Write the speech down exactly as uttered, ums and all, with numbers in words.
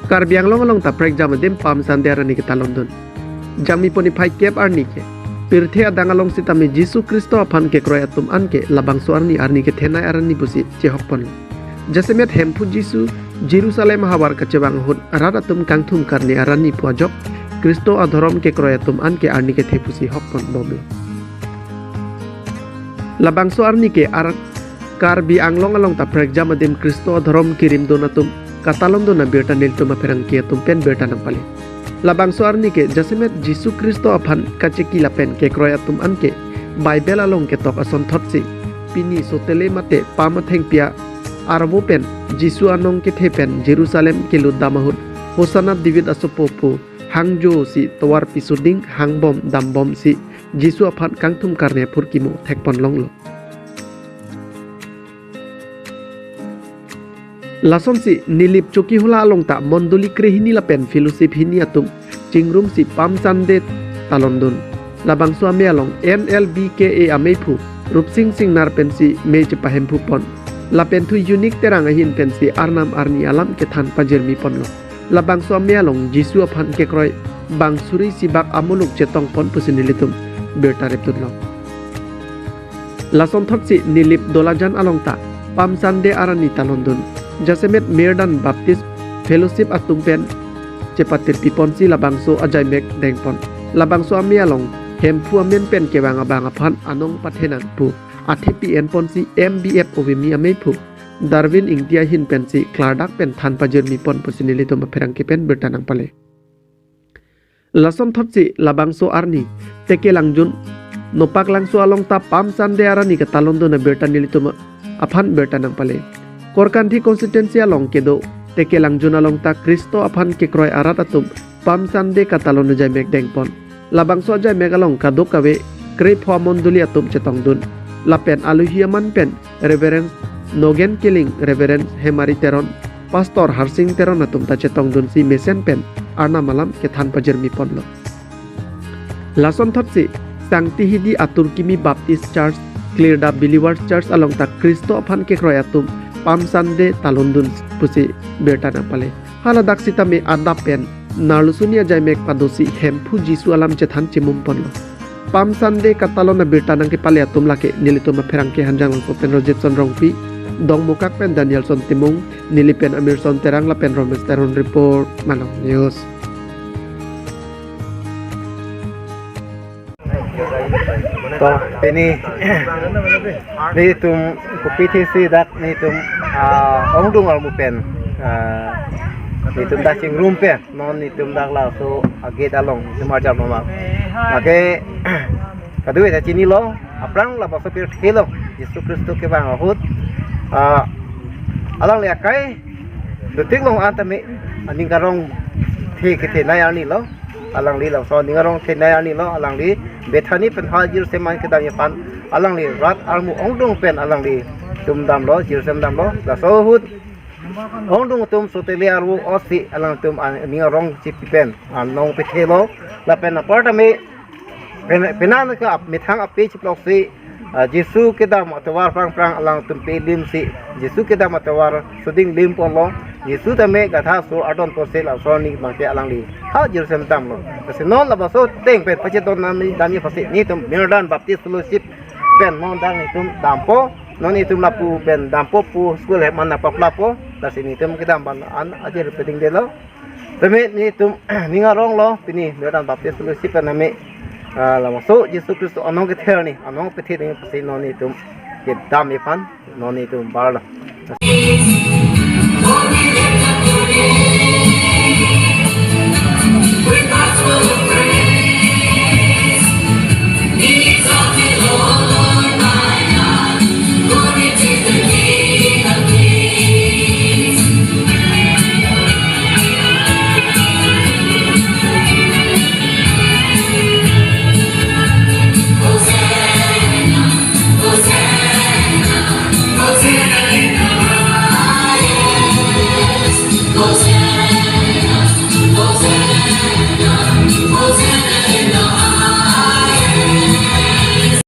Karbi Anglong along ta prekjam adim Palm Sunday arni ketalondun. Jangmi pon niphai kep arni ke pirthe adang along sitame Jisu Khristo aphan kekroi atum anke labangso arni, arni kethenei arni pusi chehok ponlo. Jasemet Hemphu Jisu Jerusalem ahavar kachevang ahut rat atum kangthum karne arni pu ajok Khristo adhorom kekroi atum anke arni kethe pusi hok pon bomlo. Labangso arni ke ar Karbi Anglong along ta prekjam adim Khristo adhorom kirimdun atum katalondun abirta nelitum apherangke atum pen birta nangpale. Labangso arni ke jasemet Jisu Khristo aphan kacheki lapen kekroi atum anke Bible along ketok asonthotsi pini Sotele mate Palm athengpi arvo pen Jisu anong kethe pen Jerusalem kelutdam ahut Hosanna David asopo pu hangjo si tovar pisuding hangbom dambomsi Jisu aphan kangthum karne aphurkimo thekpon longlo. Lasonsi Nilip Chokihola along ta mondoli krehini lapen fellowship hini atum chingrumsi Palm Sunday talondun. Labangso amei along N L B K A ameiphu Rupsing Singnar pensi mei chepahemphu pon. Lapen thu Unique Terang ahin pensi arnam arni alam kethan pajirmi ponlo. Labangso amei along Jisu aphan kekroi bang suri sibak amuluk chetong pon pusi nelitum birta ripdunlo. Lasonthotsi Nilip Dolajan along ta Palm Sunday arni talondun. Jasemet Mirdan Baptist Fellowship atum pen chepatirpi ponsi labangso ajaimek dengpon. Labangso amei along Hemphu amen pen kevang abang aphan anong pathenang pu athepi enponsi M B F Ovimi ameiphu Darwin Ingti ahin pensi klardak pen than pajirmi pon pusi nelitum apherangke pen birta nangpale. Lasonthotsi labangso arni Tekelangjun Nopaklangso along ta Palm Sunday arni ketalondun abirta nelitum aphan birta nangpale. Korkanthi constituency along kedo Tekelangjun along ta Khristo aphan kekroi arat atum Palm Sunday katalon ajaimek dengpon. Labangso ajaimek along kadokave krepho amondoli atum chetongdun. Lapen alohi aman pen Reverend Nogen Killing, Reverend Hemari Teron, Pastor Harsing Teron atum ta chetongdunsi mesen pen arnam alam kethan pajirmi ponlo. Lasonthotsi Sangti Hidi Atur Kimi Baptist Church, Klirda Believers Church along ta Khristo aphan kekroi atum Palm Sunday talondun pusi birta nangpale. Haladak sitame adap pen Narlusuni ajaimek padosi Hemphu Jisu alam chethan chimum ponlo. Palm Sunday katalon abirta nangkepale atum lake nelitum apherangke Hanjanglangso pen Rojitson Rongpi, Dongmukak pen Danielson Timung, Nilip pen Amirson Terang lapen Romesh Teron report, Malong News. To, pini nelitum kopi thesi dak nelitum, ah, ongdung armu pen, ah, nelitum dak chingrum pen non nelitum dak laso agate along nelitum arjap loma. Lake kadokave ta chinilo, aphrang labangso pirthe lo Jisu Khristo kevang ahut, ah, alangli akai dotik long an tame aning arong the kethenei arni lo. Alangli laso aning arong thenei arni lo, alangli Bethany pen ha Jerusalem an kedam aphan alangli rat armu ongdung pen alangli tum damlo, Jerusalem damlo. Laso ahut ongdung atum Sotele arvo osi alangtum aning arong chipi pen anong pethelo. Lapen apar tame pen-, penan ke ap-, methang ape chiploksi, ah, Jisu kedam atovar prang prang alangtum pe limsi, Jisu kedam atovar suding lim ponlo, Jisu tame gadha so adon ponsi laso arni bangke alangli ha Jerusalem damlo. Lasi non labangso ateng pen pachedon nami damji aphansi nelitum Mirdan Baptist Fellowship pen non dak nelitum dampo, non nelitum lapu pen dampo pu school hem an nangpaplapo, lasi nelitum kedam abang an ajir pedingdelo. Tame nelitum ning aronglo, pini Mirdan Baptist Fellowship pen tame, ah, labangso Jisu Khristo anong kethe arni, anong pethe arni pusi non nelitum kedam aphan non nelitum barlo.